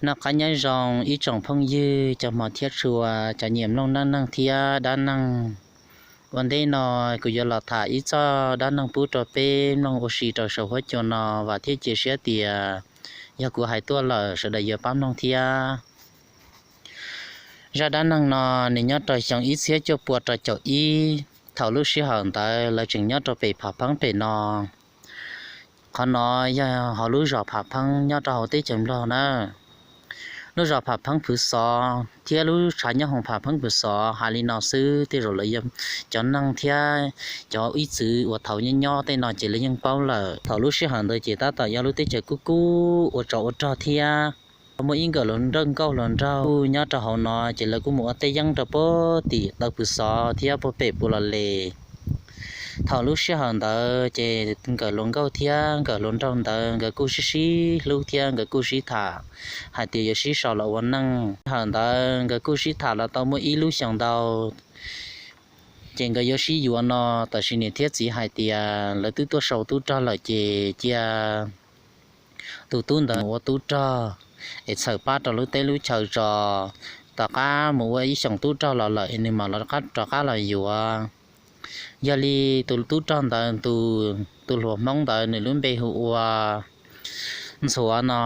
Noj qab nyob zoo ib tsoom phooj ywg cov hmov thiab tshua, cov nyiam mloog neej neeg thiab dab neeg. Ua ntej no kuv yuav los tham ib txoj dab neeg pub rau peb mloog ua si rau saum huab cua no, vam thiab cia siab tias yog kuv hais tuaj lawm sawv daws yuav pab mloog thiab. Zaj dab neeg no nws nyob rau xyoo ib txhiab cuaj pua rau caum ib, thaum lub sij hawm ntawd lawv tseem nyob rau pem Pham Pheeb pem no. Qhov no yog hauv lub zos Pham Pheeb nyob rau hauv teb chaws Nplog na. Lub zos Pham Pheeb Phwv Xov thiab lub tshav nyob hoom Pham Pheeb Phwv Xov hais li no xwb, tej zaum lawv cov neeg thiab cov ib txwm uas thaum nyob nyob tej no ces lawv yeej paub lawm. Thaum lub sij hawm ntawd ces tab tom yog lub teb chaws kuj kub ua tsov ua rog thiab. Muaj ib nkawm hluas nraug, nkauj hluas nraug nyob rau hauv no ces lawv kuj mus ua teb yeeb rau puag tim taw Phwv Xov thiab puag pem Pus Los Les. Thaum lub sij hawm ntawd ces nkawm hluas nkauj thiab nkawm hluas nraug ntawd nkawd kuj sib sib hlub thiab nkawd kuj sib tham hais tias yuav sib sau los ua neej. Hawm ntawd nkawd kuj sib tham los tau muaj ib lub xyoos ntau, ces nkawd yuav sib yuav no, tab sis niam thiab txiv hais tias lawv twb tuaj sau tub rog lawm ces cia tus tub ntawd mus ua tub rog es txhawm pab rau lub teb lub chaw tso. Tom qab mus ua ib xyoos tub rog los lawm es nws mam li rov qab los yuav. Yog li tus tub rog ntawd, tus hluas Hmoob ntawd nws lub npe hu ua Ntxhuav no,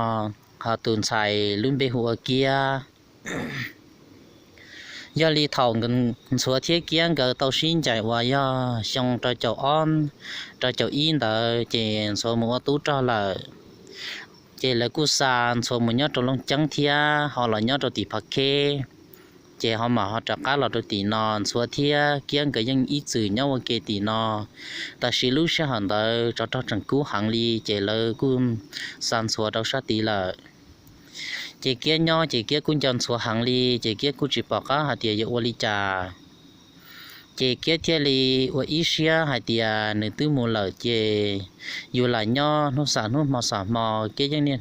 ho tus ntxhais lub npe hu ua Kiab. Yog li thaum Ntxhuav thiab Kiab nkawd tau sib ncaim uas yog xyoo rau caum ob, rau caum ib ntawd ces Ntxhuav mus ua tub rog lawm. Ces lawv kuj xa Ntxhuav mus nyob rau Looj Ceeb thiab ho los nyob rau tim Phav Kheb. Ces ho mam ho rov qab los rau tim no, Ntxhuav thiab Kiab nkawd yeej ib txwm nyob ua ke tim no. Tab sis lub sij hawm ntawd tsov rog tseem kub heev li ces lawv kuj xa Ntxhuav rau sab tid lawm. Ces Kiab nyob ces Kiab kuj nco Ntxhuav heev li, ces Kiab kuj tsis pom qab hais tias yuav ua li cas. Ces Kiab thiaj li ua ib siab hais tias nws twb mus lawm ces yus lam nyob hnub xam hnub hmo xam hmo, Kiab yeej niaj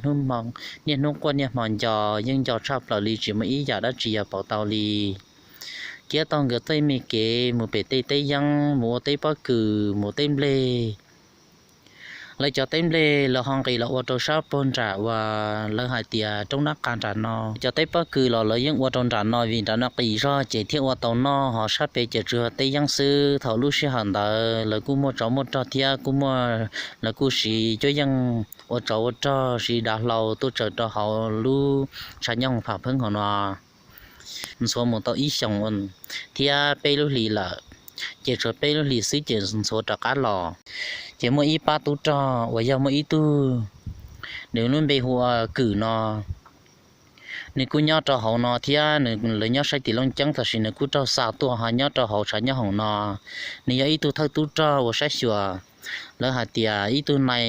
hnub quaj niaj hmo nco, yeej nco tshaj plaws li tsis muaj ib yam dab tsi yog pauv tau li. Kiab taug nkawd tej me kev mus pem tej teb yeeb, mus ua teb pob kws, mus teb nplej. Lawv cov teb nplej lawv ho nqis los ua rau sab puag nram uas lawv hais tias roob nab qa nram no. Cov teb pob kws los lawv yeej ua rau nram no vim nram no qis zog ces thiaj ua tau noj, ho sab pem ces tsuas yog teb yeeb xwb. Thaum lub sij hawm ntawd lawv kuj muaj tsov muaj rog thiab kuj muaj, lawv kuj siv cuab yeej ua tsov ua rog siv dav hlau tuaj tsaws rau hauv lub tshav nyooj Pham Pheeb hauv no. Ntxhuav mus tau ib xyoos thiab peb lub hlis lawm, ces tshuav peb lub hlis xwb ces Ntxhuav rov qab los. Ces muaj ib pab tub rog uas yog muaj ib tug, nws lub npe hu ua Kwm no, nws kuj nyob rau hauv no thiab nws, lawv nyob saib tim Looj Ceeb tab sis nws kuj raug xa tuaj ho nyob rau hauv tshav nyooj hoom no. Nws yog ib tug thawj tub rog uas saib xyuas, lawv hais tias ib tug nai,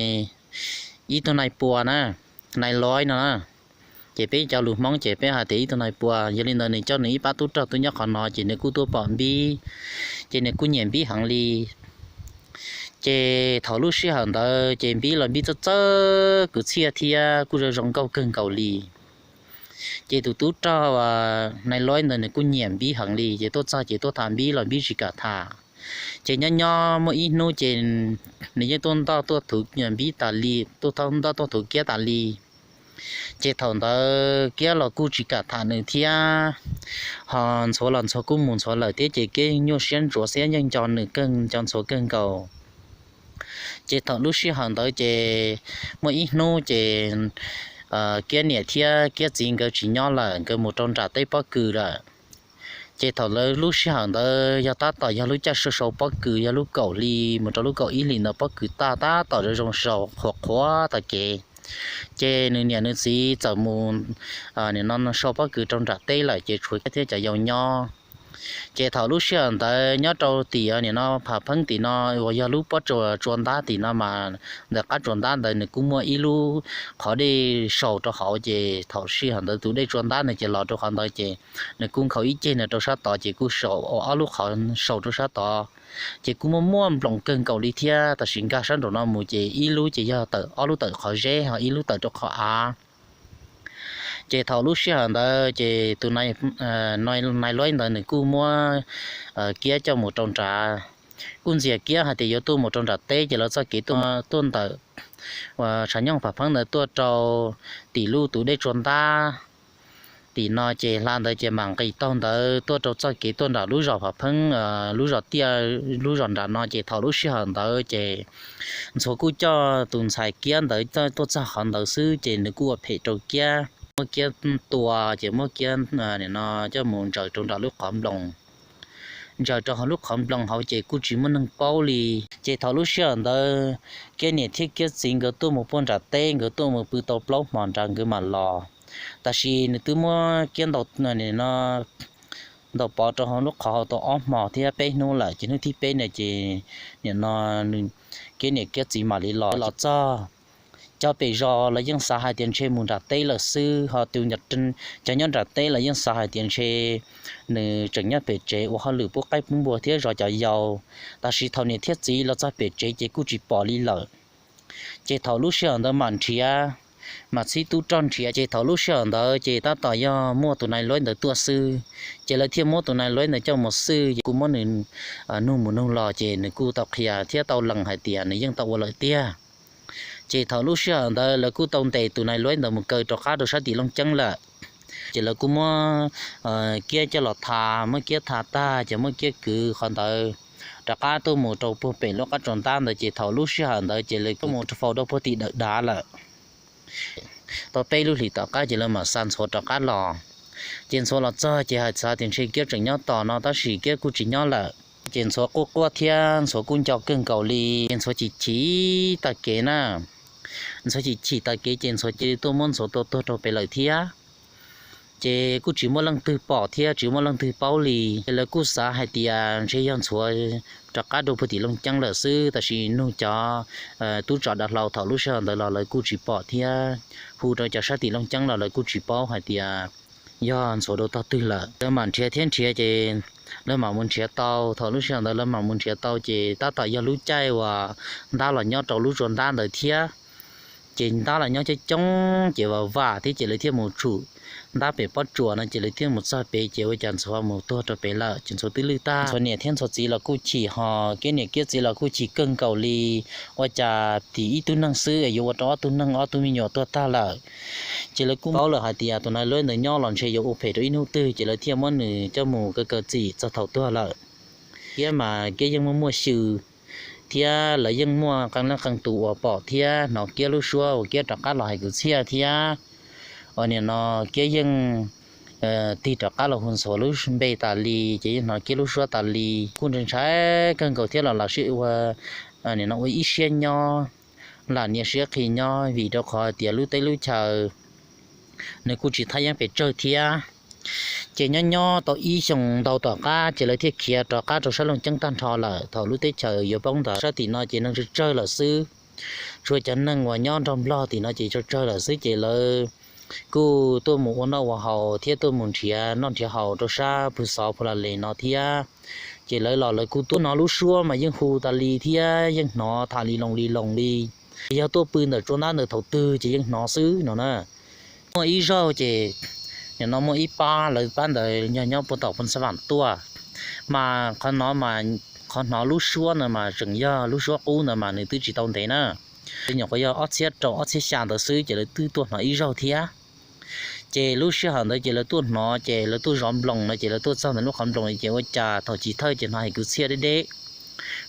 ib tug nai pua na, nai loib no na. Ces peb cov lus Hmoob ces peb hais tias ib tug nai pua. Yog li ntawd nws coj nws ib pab tub rog tuaj nyob qhov no ces nws kuj tuaj pom Npib, ces nws kuj nyiam Npib heev li. Ces thaum lub sij hawm ntawd ces Npib los Npib txawj txawj kwv txhiaj thiab kuj zoo zoo nkauj kawg nkaus li. Ces tus tub rog nai loib ntawd nws kuj nyiam Npib heev li, ces tuaj txog ces tuaj tham Npib los Npib tsis kam tham. Ces nyob nyob muaj ib hnub ces nws yeej tuaj ntoj tuaj thuv Npib tas li, tuaj ntoj tuaj thuv Kiab tas li. Ces thaum ntawd Kiab los kuj tsis kam tham nws thiab, ho Ntxhuav los Ntxhuav kuj mus Ntxhuav lawm thiab ces Kiab yeej nyuaj siab ntsuav siab yeej nco nws kawg, nco Ntxhuav kawg nkaus. Ces thaum lub sij hawm ntawd ces muaj ib hnub ces Kiab niam thiab Kiab txiv nkawd tsis nyob lawm, nkawd mus rau nram teb pob kws lawm. Ces thaum lawv lub sij hawm ntawd yog tab tom yog lub caij sau sau pob kws, yog lub kaum hli mus rau lub kaum ib hlis ntawd pob kws taj tab tom zoo zoo sau qhuav qhuav tag kev. Ces nws niam nws txiv txawm mus nim no sau pob kws rau nram teb lawm ces tshuav Kiab thiab cov yau nyob. Ces thaum lub sij hawm ntawd nyob rau tim nim no Pham Pheeb tim no uas yog lub pob tsuas ntab tim no mas ntawm qab tsuas ntab ntawd nws kuj muaj ib lub qhov dej sau rau hauv, ces thaum sij hawm ntawd tus dej tsuas ntab ntawd ces los rau qhov ntawd ces nws kuj nkhaus ib ceg ntawd rau sab tod ces kuj sau ob lub qhov sau rau sab tod. Ces kuj muaj muaj nploos kawg nkaus li thiab, tab sis nkag sab nraum no mus ces ib lub ces yog tawm ob lub tawm qhov zeb ho ib lub tawm rau qhov av. Ces thaum lub sij hawm ntawd ces tus nai loib ntawd nws kuj muab Kiab coj mus rau nrad, kuj ntxias Kiab hais tias yuav tuaj mus rau nram teb ces lawv txoj kev tuaj ntawm tshav nyooj Pham Pheeb ntawd tuaj rau tim lub tus dej tsuas ntab. Tim no ces hla ntawd ces mam nqis taug ntawd tuaj rau txoj kev tuaj nram lub zos Phav Pheeb, lub zos tiaj, lub zos nram no. Ces thaum lub sij hawm ntawd ces Ntxhuav kuj coj tus ntxhais Kiab ntawd tuaj txog qhov ntawd xwb ces nws kuj ua phem rau Kiab, muab Kiab tua ces muab Kiab no coj mus ntsaws rau nram lub qhov nploos. Ntsaws rau hauv lub qhov nploos hauv ces kuj tsis muaj neeg paub li. Ces thaum lub sij hawm ntawd Kiab niam thiab Kiab txiv nkawd tuaj mus puag nram teb, nkawd tuaj mus pw tau plaub hmo nrad nkawd mam los. Tab sis nws twb muab Kiab ntaus, no, ntaus pov rau hauv lub qhov hauv tau ob hmo thiab peb hnub lawm, ces hnub thib peb no ces nim no Kiab niam Kiab txiv mam li los. Los txog, cov pem zos los yeej xav hais tias ntshe mus nram teb lawm xwb, ho tus, cov nyob nram teb los yeej xav hais tias ntshe nws tseem nyob pem tsev ua hauj lwm pub qaib pub npua thiab zov cov yau. Tab sis thaum niam thiab txiv los txog pem tsev ces kuj tsis pom li lawm. Ces thaum lub sij hawm ntawd mam nrhiav, mam txhib tub rog nrhiav, ces thaum lub sij hawm ntawd ces tab tom yog muaj tus nais lueb ntawd tuaj xwb, ces lawv thiaj muab tus nais lueb ntawd coj mus xwj, kuj muab nws nug mus nug los ces nws kuj tau qhia thiab tau lees hais tias nws yeej tau ua lawm tiag. Ces thaum lub sij hawm ntawd lawv kuj tau ntes tus nais lueb ntawd mus kaw rov qab rau sab tim Looj Ceeb lawm. Ces lawv kuj muab Kiab coj los tha, muab Kiab tha tag ces muab Kiab kwv qhov ntawd rov qab tuaj mus rau puag pem lub qab tsuas ntab ntawd. Ces thaum lub sij hawm ntawd ces lawv tuaj mus faus rau puag tim Dawm Dav lawm. Tau peb lub hlis tom qab ces lawv mam xa Ntxhuav rov qab los. Ces Ntxhuav los txog ces hais xav tias ntshe Kiab tseem nyob tos no tab sis Kiab kuj tsis nyob lawm. Ces Ntxhuav quaj quaj thiab Ntxhuav kuj nco kawg nkaus li, ces Ntxhuav chim chim tag kev na. Ntxhuav chim chim tag kev ces Ntxhuav cia li tuaj muab Ntxhuav tua tuag rau pem lawm thiab. Ces kuj tsis muaj leej twg pom thiab tsis muaj leej twg paub li. Ces lawv kuj xav hais tias ntshe yog Ntxhuav rov qab rau puag tim Looj Ceeb lawm xwb, tab sis nug cov tub tsov dav hlau thaum lub sij hawm ntawd los lawv kuj tsis pom thiab, hu rau cov sab tim Looj Ceeb los lawv kuj tsis paub hais tias yog Ntxhuav rau tog twg lawm. Lawv mam nrhiav thiab nrhiav ces lawv mam mus nrhiav tau, thaum lub sij hawm ntawd lawv mam mus nrhiav tau ces tab tom yog lub caij uas ntab los nyob rau lub tsuas ntab ntawd thiab. Ces ntab los nyob coob coob ces vam vam thiab ces lawv thiaj mus tshum ntab pem pob tsuas no ces lawv thiaj mus txog pem ces ua cas Ntxhuav mus tuag rau pem lawm ces Ntxhuav twb lwj tag. Ntxhuav niam thiab Ntxhuav txiv los kuj chim ho Kiab niam Kiab txiv los kuj chim kawg nkaus li. Ua cas tim ib tug neeg xwb yuav ua rau ob tug neeg ob tug me nyuam tuag tag lawm. Ces lawv kuj paub lawm hais tias tus nais lueb ntawd nyob los ntshe yuav ua phem rau ib hnub twg ces lawv thiaj muab nws coj mus kaw kaw txim txog thaum tuag lawm. Kiab mas Kiab yeej muaj muaj xyw thiab lawv yeej muaj qee leej qee tus uas pom thiab hnov Kiab lub suab uas Kiab rov qab los hais kwv txhiaj thiab. Uas nim no Kiab yeej tig rov qab los hu Ntxhuav lub npe tas li ces yeej hnov Kiab lub suab tas li. Kuj ntshai ntshai kawg nkaus thiab los los sib ua, nim no ua ib siab nyob, lam niam siab qhi nyob vim rau qhov tias lub teb lub chaw nws kuj tsis thaj yeeb pes tsawg thiab. Ces nyob nyob tau ib xyoos ntau tom qab ces lawv thiaj khiav rov qab rau sab Looj Ceeb tag nrho lawm. Thaum lub teb chaws yuav poob ntawd sab tim no ces neeg tsawg tsawg lawm xwb, tsuas cov neeg uas nyob nrog Nplog tim no ces tsawg tsawg lawm xwb ces lawv kuj tuaj mus ua noj ua haus thiab tuaj mus nrhiav noj nrhiav haus rau sab pw xov phu la les no thiab. Ces lawv los lawv kuj tuaj hnov lub suab mas yeej hu tas li thiab yeej hnov tham li loos li loos li. Yog tuaj pw ntawm tsuas ntab ntawd thaum twg ces yeej hnov xwb no na. Muaj ib zaug ces nim no muaj ib pab lawv pab ntawd yog nyob puag tom Phoos Xab Vam tuaj, mas qhov no mas qhov hnov lub suab ntawd mas tseem yog lub suab qub ntawd mas nws twb tsis tau ntev na, nyuam qhuav yog ob txhiab rau ob txhiab xya ntawd xwb ces lawv twb tuaj hnov ib zaug thiab. Ces lub sij hawm ntawd ces lawv tuaj hnov ces lawv tuaj zov nploos no ces lawv tuaj txog ntawm lub qhov nploos ces ua cas thaum chiv thawj ces hnov hais kwv txhiaj deb deb,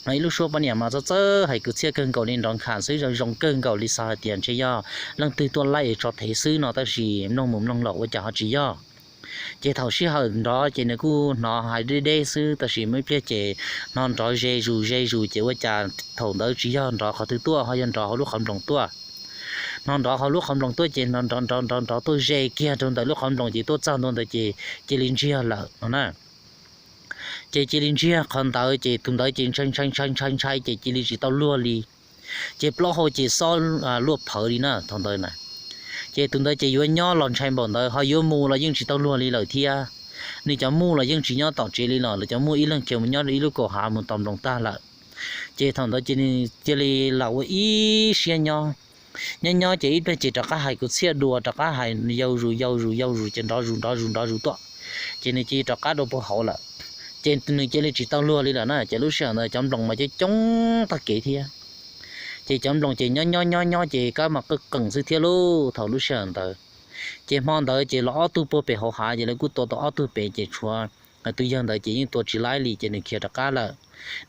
hnov ib lub suab poj niam mas txawj txawj hais kwv txhiaj kawg nkaus li nrov nkham xwb zoo zoo kawg nkaus li xav hais tias ntshe yog leej twg tuaj laij es tso thev xwb no tab sis mloog mus mloog los ua cas ho tsis yog. Ces thaum sij hawm nrov ces nws kuj hnov hais deb deb xwb tab sis muaj ib pliag ces hnov nrov ze zus ze zus ces ua cas thaum ntawd tsis yog nrov qhov twg tuaj ho yog nrov hauv lub qhov nploos tuaj. Hnov nrov hauv lub qhov nploos tuaj ces nrov nrov nrov nrov nrov tuaj ze kiag rau ntawm lub qhov nploos ces tuaj txog ntua ntawd ces cia li ntsiag lawm no na. Ces cia li ntsiag qhov ntawd ces tus ntawd ces ntshai ntshai ntshai ntshai ntshai ces cia li tsis tau luag li. Ces plaub hau ces xob luaj phawv li na thaum ntawd na. Ces tus ntawd ces yuav nyob los ntshai npaum ntawd ho yuav mus los yeej tsis tau luag li lawm thiab. Nws cov muj los yeej tsis nyob tom tsev li los lawv cov muj ib leeg khiav mus nyob ib lub kaum hav mus tos nploos tag lawm. Ces thaum ntawd ces nws cia li lam ua ib siab nyob. Nyob nyob ces ib pliag ces rov qab hais kwv txhiaj dua rov qab hais yau zus yau zus yau zus ces nrov zus nrov zus nrov zus tuaj. Ces nws cia li rov qab rau puag hauv lawm. Ces nws cia li tsis tau luag li lawm na ces lub sij hawm ntawd cov nploos mas coob coob tag kev thiab. Ces cov nploos ces nyob nyob nyob nyob ces kab mas qeej qeem xwb thiab lauj thaum lub sij hawm ntawd. Ces hmo ntawd ces los ob tug puag pem hauv hav ces lawv kuj tua tau ob tug pem ces tshuav tus yawg ntawd ces yeej tua tsis laib li ces nws khiav rov qab lawm.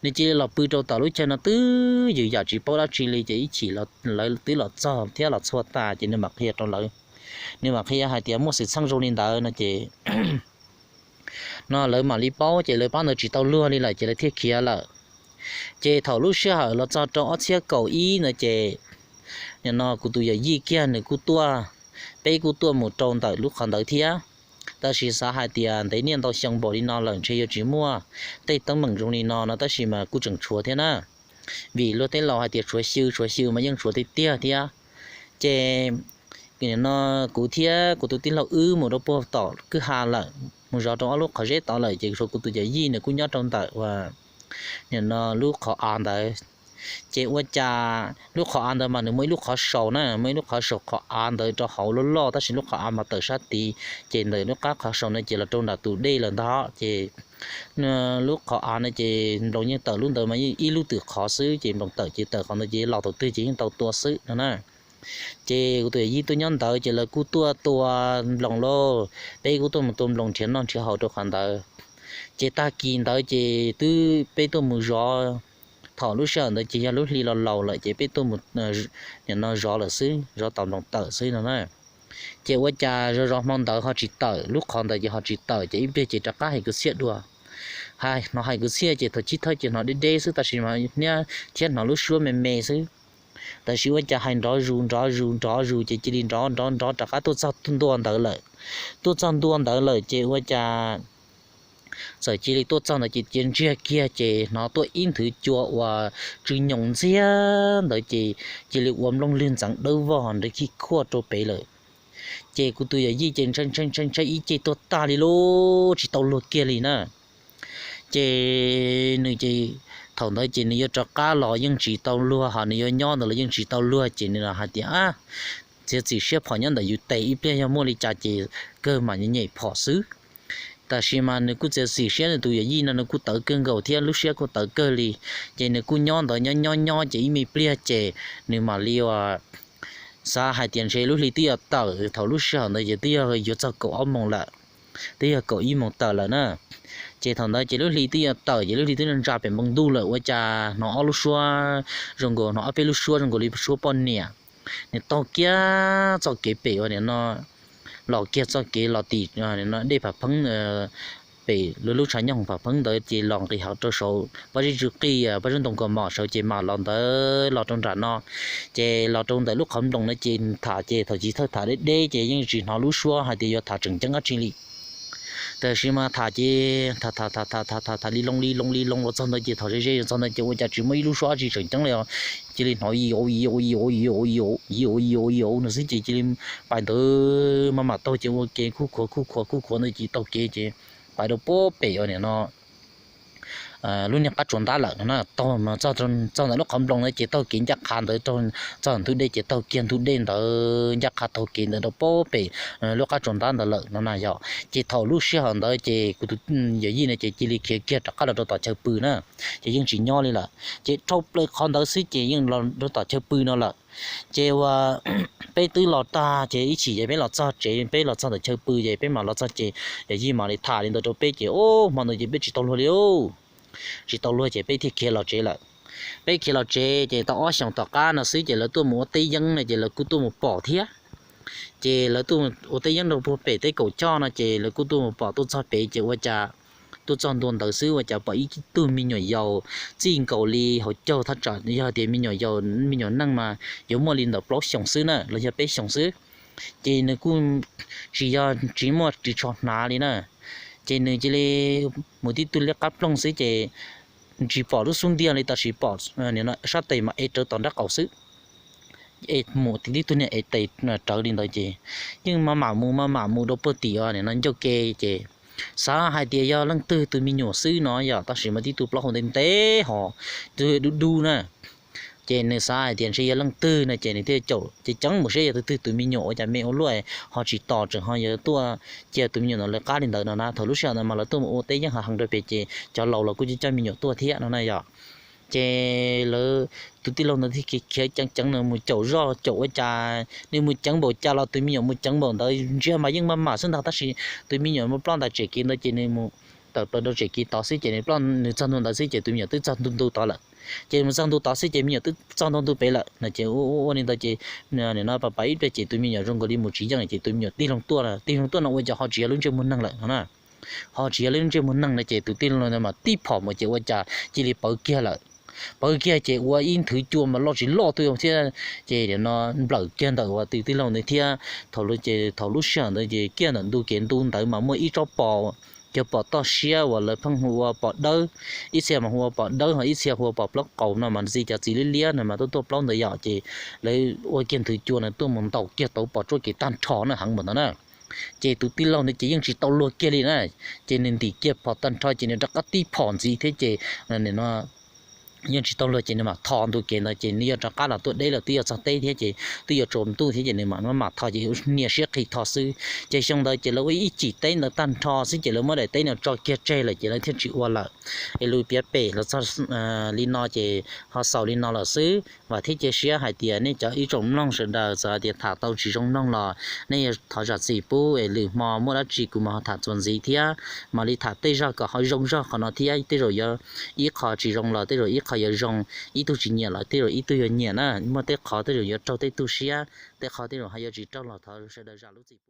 Nws cia li los pw rau tom lub chaw no twb yws yam tsis paub dab tsi li ces ib chim lawv twb los txog thiab los txhua tas ces nws mam qhia rau lawv. Nws mam qhia hais tias muaj xwm txheej zoo li ntawd no ces no lawv mam li paub ces lawv pab ntawd tsis tau luag li lawm ces lawv thiaj khiav lawm. Ces thaum lub sij hawm los txog rau ob txhiab kaum ib ntawd ces nim no kuv tus yawm yij kiag nws kuj tuaj, peb kuj tuaj mus rau ntawm lub qhov ntawd thiab. Tab sis xav hais tias ntev niaj ntau xyoo npaum li no lawm ntshe yuav tsis muaj tej teeb meem zoo li no no tab sis mas kuj tseem tshuav thiab na. Vim luag tej laus hais tias tshuav xyw tshuav xyw mas yeej tshuav tiag tiag thiab. Ces no kuv thiab kuv tus tij laug wb mus rau puag tom kwj ha lawm, mus zov rau ob lub qhov zeb tod lawm ces tshuav kuv tus yawm yij nws kuj nyob rau ntawm uas nim no lub qhov av ntawd. Ces ua cas lub qhov av ntawd mas nws muaj ib lub qhov sau na, muaj ib lub qhov sau qhov av ntawd rau hauv loj loj tab sis lub qhov av mas tawm sab tid ces ntawm lub qab qhov sau no ces los rau nram tus dej lawm ntag ces lub qhov av no ces nploos yeej tawm lub ntawd mas ib lub twm qhov xwb ces nploos tawm ces tawm qhov ntawd ces los thaum twg ces yeej tau tua xwb no na. Ces kuv tus yawm yij tuaj nyob ntawd ces lawv kuj tuaj tua nploos lauj, peb kuj tuaj mus tua nploos nrhiav noj nrhiav haus rau qhov ntawd. Ces tag kis ntawd ces twb peb tuaj mus zov, thaum lub sij hawm ntawd ces yog lub hli los laus lawm ces peb tuaj mus nim no zov lawm xwb, zov tom nploos tawm xwb no na. Ces ua cas zov zov hmo ntawd ho tsis tawm, lub qhov ntawd ces ho tsis tawm ces ib pliag ces rov qab hais kwv txhiaj dua. Hais hnov hais kwv txhiaj ces thaum chiv thawj ces hnov deb deb xwb tab sis mas thiab hnov lub suab me me xwb. Tab sis ua cas hais nrov zus nrov zus nrov zus ces cia li nrov nrov nrov rov qab tuaj txog ntua ntawd lawm. Tuaj txog ntua ntawd lawm ces ua cas txawm cia li tuaj txog ntawd ces cia ntsiag kiag ces hnov tuaj ib nthwv cua uas tsw nyoos ntxiag ntawd ces cia li ua nplooj lwg ntxeev dawb vog nrov khij khuaj rau pem lawm. Ces kuv tus yawm yij ces ntshai ntshai ntshai ntshai ib ce tuag tag li lub tsis tau luag kiag li na. Ces nws ces thaum ntawd ces nws yuav rov qab los yeej tsis tau luag, ho nws yuav nyob ntawd los yeej tsis tau luag ces nws hais tias, txiav txim siab phom nyob ntawm yus tes ib pliag yog muaj li cas ces kawg mas nyem phom xwb. Tab sis mas nws kuj txiav txim siab, nws tus yawm yij no nws kuj tawv kawg nkaus thiab lub siab kuj tawv kawg li. Ces nws kuj nyob ntawd nyob nyob nyob ces ib me pliag ces nws mam li ua xav hais tias ntshe lub hli twb yuav tawm, thaum lub sij hawm ntawd ces twb yog yuav txog kaum ob moos lawm, twb yog kaum ib moos tawm lawm na. Ces thaum ntawd ces lub hli twb yuav tawm ces lub hli twb ntsa pem npoo ntuj lawm ua cas hnov ob lub suab zoo nkaus, hnov ob peb lub suab zoo nkaus li suab poj niam. Nws taug kiag txoj kev pem uas nim no los kiag txoj kev los tim dej Phav Pheeb, pem lub lub tshav nyooj Phav Pheeb ntawd ces los nqis hauv rau saud Paj Zeb Tsw Qij, Paj Zeb Ntoo Kos Mom saud ces mam los ntawd los rau nram no. Ces los rau ntawm lub qhov nploos no ces tham ces thaum chiv thawj tham deb deb ces yeej tsis hnov lub suab hais tias yuav tham tseem ceeb dab tsi li. Tab sis mas tham ces tham tham tham tham tham tham li loo li loo li loo los txog ntawd ces thaum ze ze txog ntawd ces ua cas tsis muaj ib lub suab dab tsi tseem ceeb li os. Cia li hnov i au i au i au i au i au i au i au no xwb ces cia li pais ntawd maj mam taug ces ua ke khuj khuav khuj khuav khuj khuav ntawd ces taug kev ces pais rau puag pem uas nim no lub niag qab tsuas ntab lawm no na. Taug txog ntawm lub qhov nploos ntawd ces taug kev ncaj qha ntawd, txog ntug dej ces taug kiag ntug dej ntawd ncaj qha taug kev ntawd rau puag pem lub qab tsuas ntab ntawd lawm no na yog. Ces thaum lub sij hawm ntawd ces kuv tus yawm yij no ces cia li khiav kiag rov qab los rau tom chaw pw na, ces yeej tsis nyob li lawm ces dhau plaws qhov ntawd xwb ces yeej los rau tom chaw pw no lawm. Ces ua peb twb los tag ces ib chim ces peb los txog tsev, peb los txog tom chaw pw ces peb mam los txog ces yawm yij mam li tham li ntawd rau peb ces o, hmo ntawd ces peb tsis tau luag li, tsis tau luag ces peb thiaj khiav los tsev lawm. Peb khiav los tsev ces tau ob xyoos tom qab no xwb ces lawv tuaj mus ua teb yeeb no ces lawv kuj tuaj mus pom thiab. Ces lawv tuaj ua teb yeeb rau puag pem teb kaum choj no ces lawv kuj tuaj mus pom tuaj txog pem ces ua cas tuaj txog ntua ntawd xwb ua cas pom ib tug me nyuam yaus txij nkaus li hauv caug thaj tsam yog tias me nyuam yaus me nyuam neej mas yuav muaj li ntawm plaub xyoos xwb na los yog peb xyoos xwb. Ces nws kuj tsis yog tsis muaj ris tsho hnav li na. Ces nws cia li mus tib tug liab qab ploog xwb ces tsis pom lub xub ntiag li tab sis pom sab tes mas ev rawv tom nraub qaum xwb. Mus tib tug niag ev tes rawv li ntawd ces yeej maj mam mus maj mam mus rau puag tim uas nim no ncauj ke ces xav hais tias yog leej twg tus me nyuam xwb no yog tab sis mas tib tug plaub hau ntev ntev ho, tib tug dub dub na. Ces nws xav hais tias ntshe yog leej twg no ces nws thiaj caum ceev ceev mus saib yog tus twg tus me nyuam ua cas me ua luaj ho tsis tos tseem ho yuav tuaj cia tus me nyuam ntawd lawv qab li ntawd no na. Thaum lub sij hawm ntawd mas lawv tuaj mus ua teb yeeb heev heev rau pem ces cov laus los kuj coj coj me nyuam tuaj thiab no na yog. Ces lawv tus tij laug ntawd thiaj khiav ceev ceev nws mus caum zoj caum ua cas, nws mus ceev npaum cas los tus me nyuam mus ceev npaum ntawd, ntsia mas yeej maj mam xwb ntag, tab sis tus me nyuam mus ploj ntawm tsem kev ntawd ces nws mus tawm plaws rau tsem kev tod xwb ces nws ploj, nws txog ntua ntawd xwb ces tus me nyuam twb txog ntua ntu tod lawm. Ces mus txog ntua tod xwb ces me nyuam twb txog ntua ntu pem lawm no ces ua ua li ntawd ces nim no pab pab ib pliag ces tus me nyuam zoo nkaus li mus tsis yeej ces tus me nyuam tig loo tuaj, tig loo tuaj no ua cas ho tsis yog lub ntsej muag neeg lawm no na. Ho tsis yog lub ntsej muag neeg no ces tus tij laug ntawd mas tib phom mus ces ua cas cia li pawv kiag lawm. Pawv kiag ces ua ib nthwv cua mas loj tsis loj tuaj thiab, ces nim no nplawm kiag ntawm uas tus tij laug ntawd thiab. Thaum ces thaum lub sij hawm ntawd ces kiag ntawm ntu kev ntu ntawd mas muaj ib tsob pos, cov pos toj siab uas lawv pheej hu ua pos dawb, ib txhia mas hu ua pos dawb ho ib txhia hu ua pos plaub qaus no mas ntxi cov txiv liab liab no mas tuaj tuaj plaub ntawd yom, ces lawv ua kiag nthwv cua no tuaj mus ntaus kiag tau pos tsuab kev tag nrho na, heev npaum ntawd na. Ces tus tij laug ntawd ces yeej tsis tau luag kiag li na, ces nws ntim kiag phom tag nrho ces nws rov qab tib phom ntxiv thiab ces nim no yeej tsis tau luag ces nws mam tho ntu kev ntawd ces nws yuav rov qab los tuaj deb lawm twb yuav txog teb thiab ces twb yuav tsaus ntuj thiab ces nws mam mam tho ces nias siab qhi tho xwb. Ces xyoo ntawd ces lawv ua ib chim teb ntawd tag nrho xwb ces lawv muab daim teb no tso kiag tseg lawm ces lawv thiaj tsis ua lawm. Es lus piav pem los txog li no ces ho xaus li no lawm xwb. Vam thiab cia siab hais tias nej cov ib tsoom mloog sawv daws txawm hais tias tham tau tsis zoo mloog los nej yuav thov zam txim pub es lwm hmo muaj dab tsi kuv mam ho tham txuas ntxiv thiab, mam li tham tej zaj kom ho zoo zog qhov no thiab. Tej zaum yuav ib qho tsis zoo los tej zaum ib qho yuav zoo, ib tug tsis nyiam los tej zaum ib tug yuav nyiam na. Muaj tej qhov tej zaum yuav raug tej tug siab, tej qhov tej zaum ho yuav tsis raug los thov sawv daws zam lub txim pub.